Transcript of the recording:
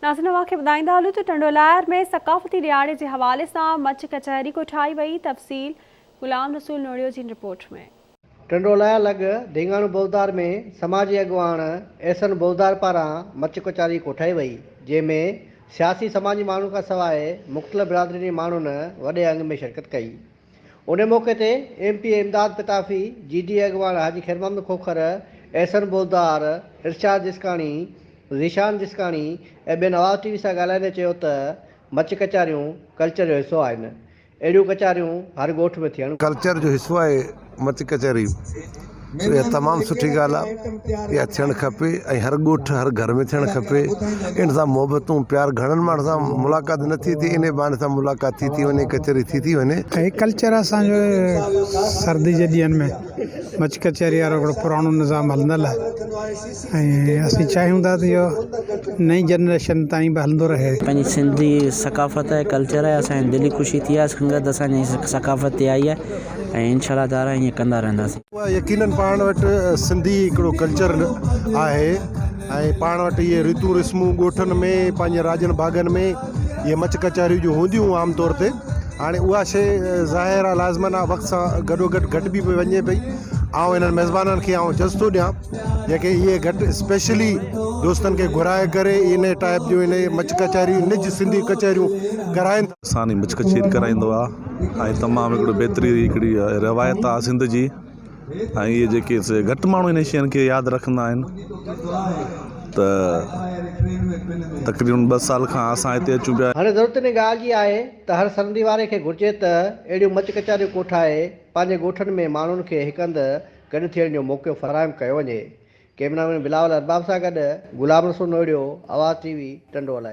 ناظرين اوهان کي ٻڌائيندا هلون ته ٽنڊوالهيار ۾ ثقافتي ڏهاڙي جي حوالي سان مچ ڪچهري ڪوٺائي وئي، تفصيل غلام رسول نوڙيو جي رپورٽ ۾. ٽنڊوالهيار لڳ ڌينگاڻو بوزدار ۾ سماجي اڳواڻ احسن بوزدار پاران مچ ڪچهري ڪوٺائي وئي، جنهن ۾ سياسي سماجي ماڻهن کان سواء مختلف برادرين جي ماڻهن وڏي انگ ۾ شرڪت ڪئي. ان موقعي تي M P A Imdad Pitafi, G D A اڳواڻ حاجي خير محمد کوکر، احسن بوزدار، ارشاد جسڪاڻي، ذيشان جسڪاڻي ۽ ٻين آواز ٽي وي سان ڳالهائيندي چيو ته مچ ڪچهريون ڪلچر جو حصو آهن، اهڙيون ڪچهريون هر ڳوٺ ۾ ٿيڻ. ڪلچر جو حصو آهي مچ ڪچهري سو اها تمام سٺي ڳالهه آهي اها ٿيڻ کپي ۽ هر ڳوٺ هر گهر ۾ ٿيڻ کپي ان سان محبتون پيار گهڻن ماڻهن سان ملاقات نه ٿي ٿئي انهي بهاني سان ملاقات ٿي ٿي وڃي ڪچهري ٿي ٿي وڃي. هي ڪلچر اسان جو سردي جي ڏينهن ۾ مچ ڪچهري وارو هڪڙو پراڻو نظام هلندل آهي ۽ اسين چاهيون ٿا ته اهو نئين جنريشن تائين به هلندو رهي. پنهنجي سنڌي ثقافت آهي ڪلچر آهي اسان کي دلي خوشي ٿي آهي سنگت اسان جي ثقافت تي آئي آهي ۽ انشاء الله تعالي ائين ڪندا رهنداسين. يقينن پاڻ وٽ سنڌي هڪڙو ڪلچر آهي ۽ پاڻ وٽ اهي ريتون رسمون ڳوٺن ۾ پنهنجي راڄن ڀاڳن ۾ اهي مچ ڪچهريون جو هونديون هيون عام طور تي هاڻي اها شي ظاهر آهي لازمن آهي وقت سان گڏو گڏ گهٽبي پئي وڃي پئي آئون انهن ميزبانن کي آئون جس ٿو ڏيان جيڪي اهي گهٽ اسپيشلي دوستن کي گهرائي ڪري انهي ٽائپ جون انهي مچ ڪچهريون نج سنڌي ڪچهريون ڪرائن ٿا. سان ئي مچ ڪچهري ڪرائيندو آ ۽ تمام هڪڙو بهترين هڪڙي روايت آ سنڌ جي ۽ اهي جيڪي سي گهٽ ماڻهو انهن شين کي ياد رکندا آهن ته تقريبن ٻه سال کان اسان هتي اچون پيا. هاڻي ضرورت ان ڳالهه جي آهي ته هر سرندي واري کي گهرجي ته اهڙيون مچ ڪچهريون ڪوٺائي پنهنجي ڳوٺن ۾ ماڻهن کي هڪ هنڌ گڏ ٿيڻ جو موقعو فراهم ڪيو وڃي. ڪئميرا مين بلاول ارباب سان گڏ غلام رسول نوڙيو، آواز ٽي وي، ٽنڊو الهيار.